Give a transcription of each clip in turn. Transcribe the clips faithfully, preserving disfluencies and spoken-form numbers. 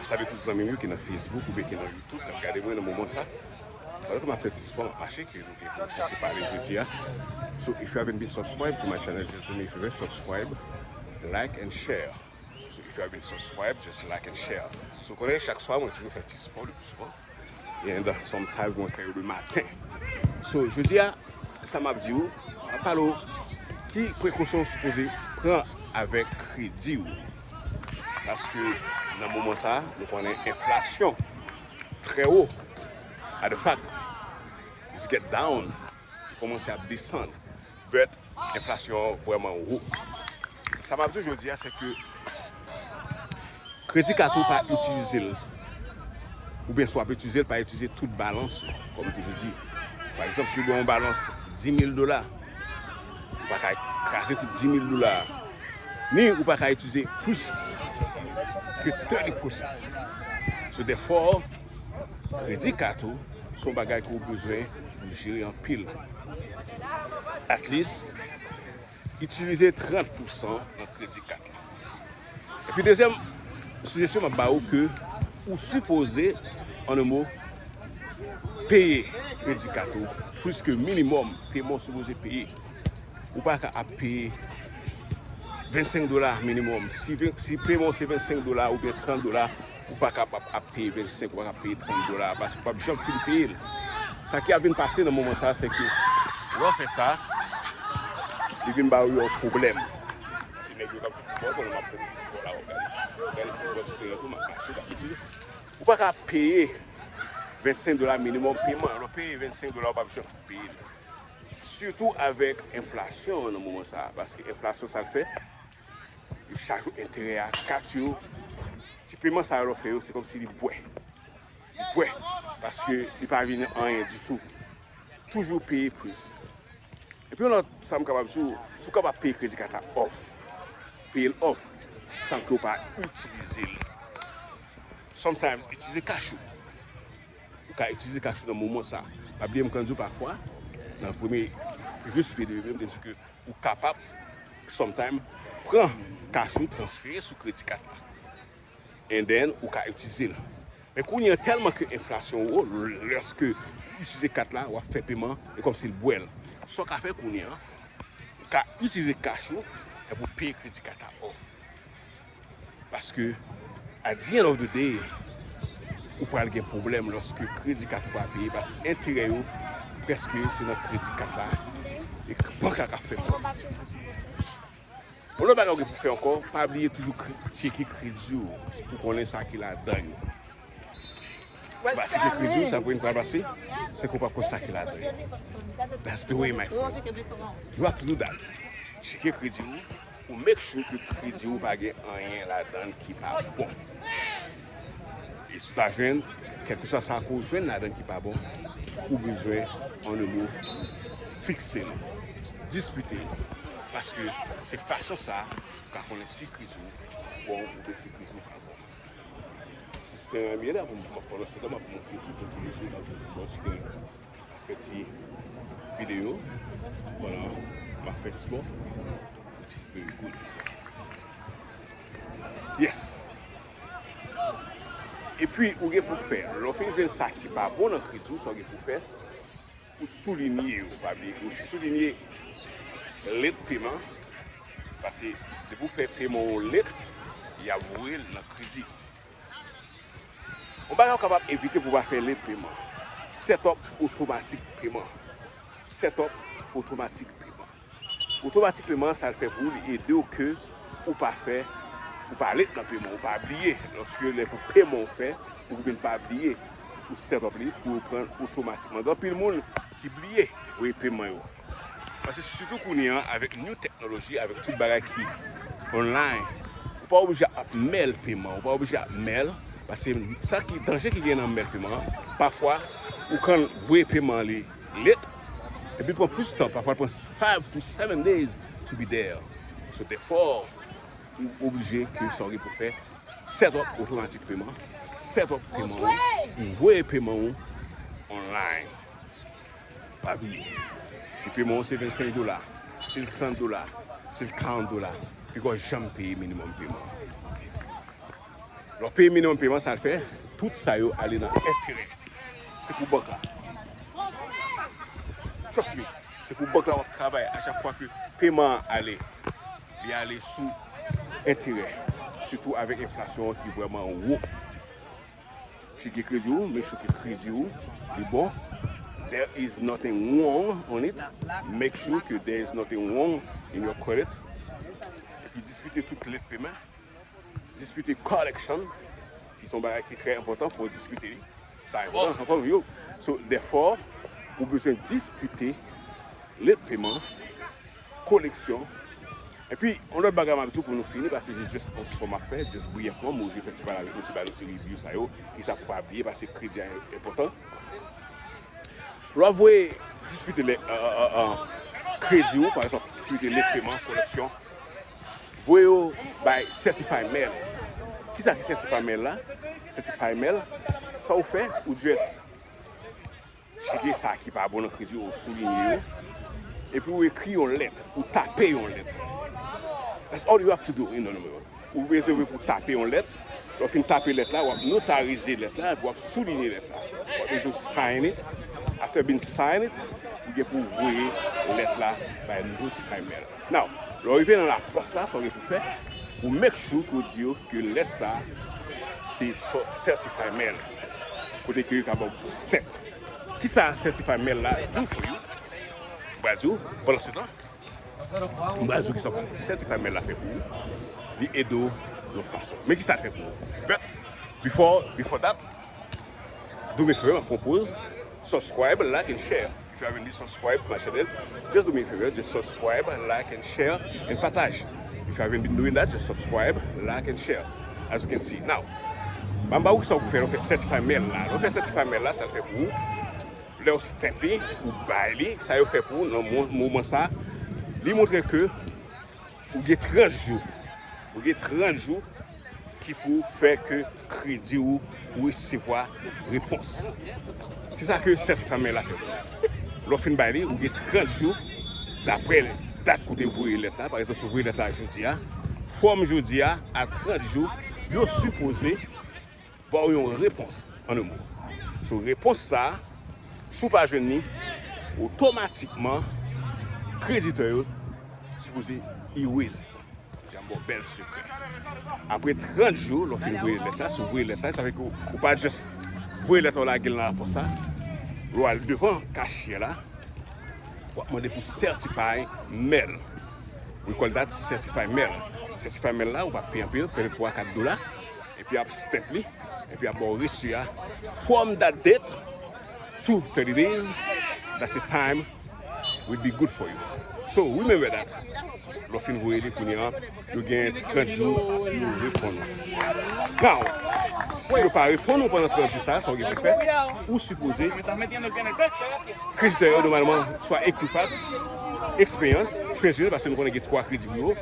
Salye tout zanmi m yo ki nan Facebook oubyen ki nan YouTube k ap gade mwen nan moman sa. Pandan ke m ap fè ti spò, m ap mache, ke nou gen pou fè ti pale jodi a. So, if you haven't been subscribed to my channel, just do me a favor, subscribe, like and share. So, if you haven't subscribed, just like and share. So, konnen chak swa, mwen toujou fè ti spò le plus souvent. And uh, sometimes mwen fè yo le maten. So, jodi a, sa m ap di w, m ap pale w ki prekosyon w sipoze pran avèk kredi w. Paske nan moman sa, nou konnen enflasyon trè wo. Matter of fact, it's get down. Li kòmanse ap desann. But enflasyon an vrèman wo. Sa m ap di w jodi a, se ke kredi kat ou pa itilize l. Oubyen si w ap itilize l, pa itilize tout balans ou, kòm m toujou di. Pa egzanp, si w gen yon balans dis mil dola, ou pa ka kraze tout dis mil dola a. Ni ou pa ka itilize plis ke thirty percent. So, therefore, kredi kat ou se yon bagay ke w bezwen pou jere anpil. At least, itilize trant pousan nan kredi kat la. Epi dezyèm sijesyon m ap ba ou ke ou sipoze, an en mo, peye kredi kat ou plis ke minimòm peman w sipoze peye. Ou pa ka ap peye vennsenk dola minimòm. Si, ven- si peman w se vennsenk dola oubyen trant dola, ou pa ka ap, ap peye vennsenk, ou pa ka ap peye trant dola, paske w p ap janm fin peye l. Sa ki ap vin pase nan moman sa, se ke lè w fè sa, li vin ba ou yon pwoblèm. Paske nèg yo k ap jwe foutbòl, konnen m ap fè foutbòl la, w ap gade. Gade foutbòl sou teren tou, m ap mache, m ap itilize. Ou pa ka peye vennsenk dola minimòm peman. Lè w peye vennsenk dola, w p ap janm fin peye l. Sitou avèk enflasyon an nan moman sa a. Paske enflasyon, sa l fè, yo chaje w enterè a, kat yo, ti peman sa yo lè w fè yo, se kòmsi li bwè. Li bwè. Paske li pa vin anyen ditou. Toujou peye plis. Epi yon lòt, sa m kapab di w, si w kapab peye kredi kat la off, peye l off, san ke w pa itilize l. Sometimes, itilize cash ou. Ou ka itilize cash ou nan moman sa. Pa bliye m konn di w pafwa, nan premye previous videyo m te di ke ou kapab, sometimes, pran cash ou, transfere sou kredi kat la. And then, ou ka itilize l. Men kounye an, tèlman ke enflasyon wo, lèske ou itilize kat la, w ap fè peman, e kòmsi l bwè l. Sa w ka fè kounye an, ou ka itilize cash ou, epi w peye kredi kat la off. Paske, at the end of the day, ou pral gen pwoblèm lòske kredi kat ou pa peye, paske enterè yo, prèske se nan kredi kat la, e bank la k ap fè pwoblèm. Yon lòt bagay ou gen pou fè ankò, pa bliye toujou kre- tcheke kredi w pou konnen sa ki ladan yo. Si w pa tcheke kredi w, sa pou vin pral pase, se ke w p ap konn sa ki ladan yo. That's the way, my friend. You have to do that. Tcheke kredi w, ou make sure ke kredi w pa gen anyen ladan ki pa bon. E si w ta jwenn, kèlkeswa sa ke w jwenn ladan ki pa bon, ou bezwen, an en mo, fikse l, dispite l. Paske se fason sa ou ka konnen si kredi w bon oubyen si kredi w pa bon. Sistèm an byen la pou m ap pandan se tan m ap montre tout moun ki jwe nan foutbòl, sistèm ap fè ti videyo pandan m ap fè spò, which is very good. Yes. Epi, ou gen pou fè, lè w fin jwenn sa ki pa bon nan kredi w, sa w gen pou fè, ou soulinye yo. Pa bliye ke ou soulinye late peman, paske depi w fè peman w late, y ap voye l nan kredi. Yon bagay ou kapab evite pou w pa fè late peman. Set up otomatik peman. Set up otomatik peman. Otomatik peman, sa l fè pou ou, li ede w ke ou pa fè, ou pa late nan peman, ou pa bliye. Lòske lè pou peman w fè, ou vin pa bliye, ou set up li pou yo pran l otomatikman. Gen anpil moun ki bliye voye peman yo. Paske sitou kounye an, avèk new technology, avèk tout bagay ki online, ou pa oblije ap mail peman, ou pa oblije ap mail, paske sa ki, danje ki gen nan mail peman an, pafwa, ou konn voye peman li late, epi l pran plis tan, pafwa l pran five to seven days to be there. So, therefore, ou oblije ke sa w gen pou fè, set up otomatik peman, set up peman ou, voye peman ou online. Pa bliye, si peman ou se vennsenk dola, si l trant dola, si l karant dola, poko janm peye minimòm peman. Lè w peye minimum payment, sa l fè, tout sa yo ale nan enterè. Se pou bank la. Trust me. Se pou bank la w ap travay. A chak fwa ke peman an ale, li ale sou enterè. Sitou avèk enflasyon an ki vrèman wo. Tcheke kredi w, make sure ke kredi w li bon. There is nothing wrong on it. Make sure ke there is nothing wrong in your credit. Epi dispute tout late payment. Dispute collection, ki se yon bagay ki trè enpòtan, fò w dispute li. Sa enpòtan, sa enpòtan, yo. So, therefore, ou bezwen dispute late payment, koleksyon. Epi, yon lòt bagay m ap di w pou nou fini, paske se just yon sipò m ap fè, just briyèfman, m oze fè ti pale avèk nou, ti ba nou ti review sa yo, ki sa pou pa bliye, paske kredi a enpòtan. Lè w ap voye dispute lè, euh, euh, euh, kredi w, pa egzanp, dispute late payment, koleksyon, voye yo bay certified mail. Kisa ki certified mail la? Certified mail, sa w fè, ou just tcheke sa ki pa bon nan kredi w, ou soulinye yo, epi ou ekri yon lèt, ou tape yon lèt. That's all you have to do in the number. Ou bezwen pou tape yon lèt. Lè w fin tape lèt la, w ap notarize lèt la, epi w ap soulinye lèt la. W ap bezwen sign it. After being sign it, ou gen pou voye lèt la bay notify mail. Now, lè w rive nan lapòs la, sa w gen pou fè, ou make sure ke w di yo ke lèt sa se so-, certified mail. Kote ke yo ka ba w stamp. Kisa certified mail la do for you? M pral di w, pandan se tan, m pral di w kisa certified mail la fè pou ou. Li ede w yon fason. Men kisa l fè pou ou? But before, before that, do me a favor, m ap pran pòz. Subscribe, like and share. If you haven't been subscribed to my channel, just do me a favor, just subscribe, like and share, and partage. If you haven't been doing that, just subscribe, like and share. As you can see now, m ap ba ou sa ou fè, ou fè certified mail la. Ou fè certified mail la, sa l fè pou ou. Lè ou stamp li, ou bay li, sa yo fè pou ou nan mo-, moman sa, li montre ke ou gen trant jou. Ou gen trant jou ki pou fè ke kredi ou pou resevwa repons. Se sa ke certified mail la fè pou ou. Lè w fin bay li, ou gen trant jou, daprè dat kote ou voye lèt la. Pa egzanp, si w voye lèt la jodi a, from jodi a, a trant jou, yo sipoze ba w yon repons, an de mo. So, repons sa, si w pa jwenn li, otomatikman, kreditè yo sipoze erase. Jan m ba w bèl sekrè. Apre trant jou, lè w fin voye lèt la, si w voye lèt la, sa vle di ou pa just voye lèt la, w lage l nan lapòs la. Lè w al devan kachye la, w ap mande pou certified mail. We call that certified mail. Certified mail la, ou pa peye anpil, petèt twa, kat dola. Epi ap stamp li, epi ap ba w resi a. From that date to thirty days, that's the time will be good for you. So remember that. Lè w fin voye li kounye a, yo gen trant jou pou yo reponn ou. Now, si yo pa reponn ou pandan trant jou sa, sa w gen pou fè, ou sipoze, kreditè yo nòmalman swa Equifax, Experian, TransUnion, paske nou konnen gen twa kredi biwo,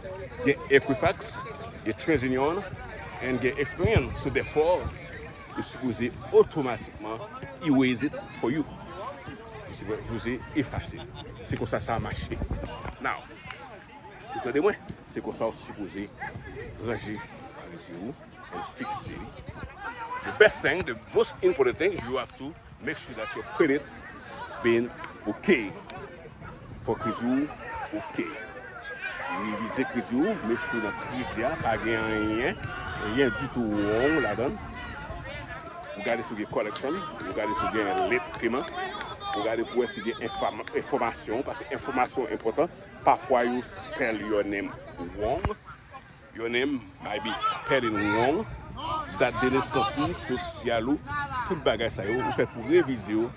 gen Equifax, gen TransUnion, and gen Experian. So therefore, yo sipoze otomatikman erase it for you. Yo sipoze efase l. Se konsa sa mache. Now, ou tande mwen? Se konsa ou sipoze ranje kredi ou and fikse li. The best thing, the most important thing, you have to make sure that your credit being okay. Fò kredi w okay. Revize kredi w, make sure nan kredi a pa gen anyen, anyen ditou wrong ladan l. Ou gade si w gen collection, ou gade si w gen late payment, ou gade pou wè si gen enfòm-, enfòmasyon, paske enfòmasyon enpòtan. Pafwa yo spell your name wrong. Your name might be spelling wrong. Dat de nesans ou, sosyal ou, tout bagay sa yo, ou fèt pou revize yo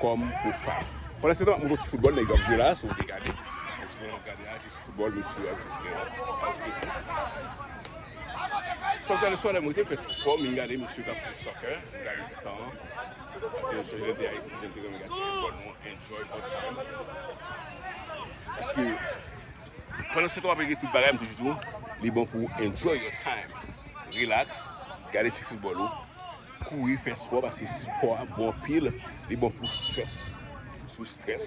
kòm profile. Pandan se tan, m ap montre w ti foutbòl nèg yo ap jwe la, si w te gade. Eksperyans m ap gade la, se ti foutbòl mesye yo ap jwe sou teren an. Sa w gade sou lè m rete m fè ti spò, m vin gade mesye k ap jwe soccer, m gade ti tan an. Paske m sonje lè m te Ayiti, jan m te renmen gade ti foutbòl nou, enjoy fun time. Paske pandan se tan w ap regle tout bagay, m toujou di w, li bon pou w enjoy your time. Relax, gade ti foutbòl ou, kouri, fè spò, paske spò a bon anpil, li bon pou stress. Si w stress,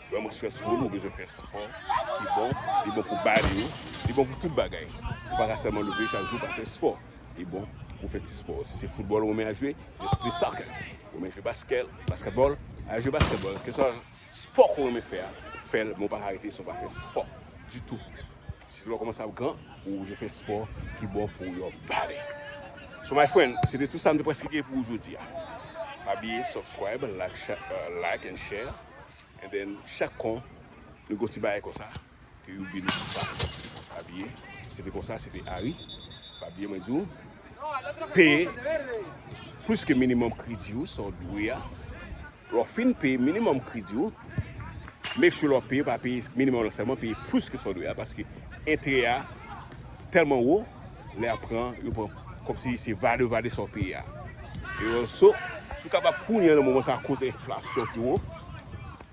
vrèman stressful, ou bezwen fè spò ki bon, li bon pou body ou, li bon pou tout bagay. Ou pa ka sèlman leve chak jou pa fè spò. Li bon Ou fè ti spò. Si se foutbòl ou renmen al jwe, just play soccer. Ou renmen jwe baskèt, baskètbòl, al jwe baskètbòl. Kèlkeswa spò ke w renmen fè a, fè l, men w pa ka rete san w pa fè spò ditou. Si lè w kòmanse ap gran, ou oblije fè spò ki bon pou your body. So my friend, se te tout sa m te prèske gen pou ou jodi a. Pa bliye subscribe, like, share, uh, like and share. And then chak kon nou gen yon ti bagay konsa ke you be notified. Pa bliye, se te konsa, se te Harry. Pa bliye mwen di w, peye plis ke minimòm kredi w, sa w dwe a. Lè w fin peye minimòm kredi w, make sure lè w peye, pa peye minimòm lan sèlman, peye plis ke sa w dwe a, paske enterè a tèlman wo, lè y ap pran, yo pran kòmsi se vade vade sa w peye a. E yo, so, si w kapab kounye a nan moman sa akoz enflasyon ki wo,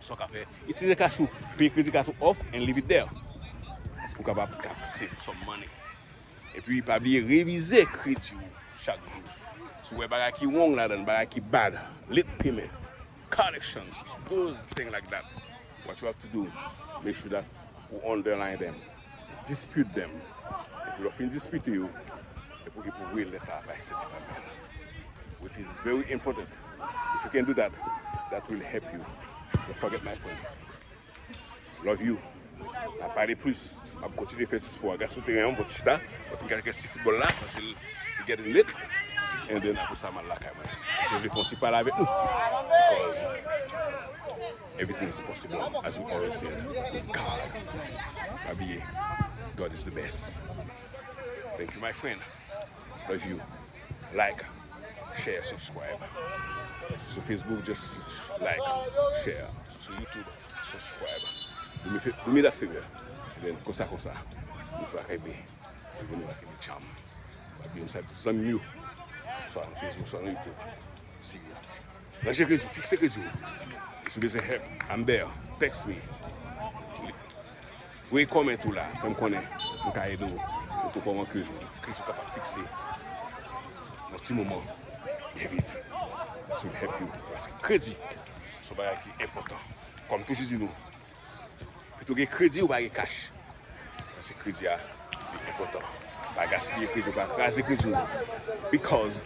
sa w ka fè, itilize kach ou, peye kredi kach ou off and leave it there. Pou w kapab save some money. Epi pa bliye revize kredi w chak jou. Si w wè bagay ki wrong ladan, bagay ki bad, late payment, collections, those things like that. What you have to do, make sure that ou underline them, dispute them. Epi lè w fin dispute yo, epi w ki pou voye lèt la bay Certified Mail, which is very important. If you can do that, that will help you. Don't forget, my friend. Love you. Pa pale plis. M ap kontinye fè ti spò a. Gade sou teren an, m ap chita. M ap gade kèk ti foutbòl la, paske li getting late. And then apre sa, m al lakay mwen. Mwen vle fè yon ti pale avèk nou. Because everything is possible, as we always say, with God. Pa bliye, God is the best. Thank you, my friend. Love you. Like, share, subscribe. Sou Facebook, just like, share. Sou YouTube, subscribe. Do me, fa- do me that favor. And then, konsa, konsa, nou fè lakay be. Epi nou lakay be jam. Pa bliye m salye tout zanmi m yo. Swa nan Facebook, swa nan YouTube. See ya. Ranje kredi w, fikse kredi w. E si w bezwen help, I'm there. Text me. Voye kòmant ou la, fè m konnen m ka ede w. Ou tou kòman ke kredi w kapab fikse nan ti moman byen vit. That's will help you. Paske kredi se yon bagay ki enpòtan. Kòm m toujou di nou, pito gen kredi ou pa gen kach. Paske kredi a li enpòtan. Pa gaspiye kredi ou, pa kraze kredi ou. Because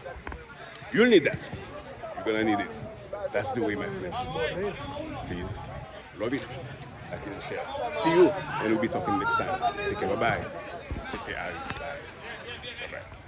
you'll need that. You're gonna need it. That's the way, my friend. Please. Love it. Like and share. See you, and we'll be talking next time. Take care. Bye bye. C'était Harry. Bye. Bye bye.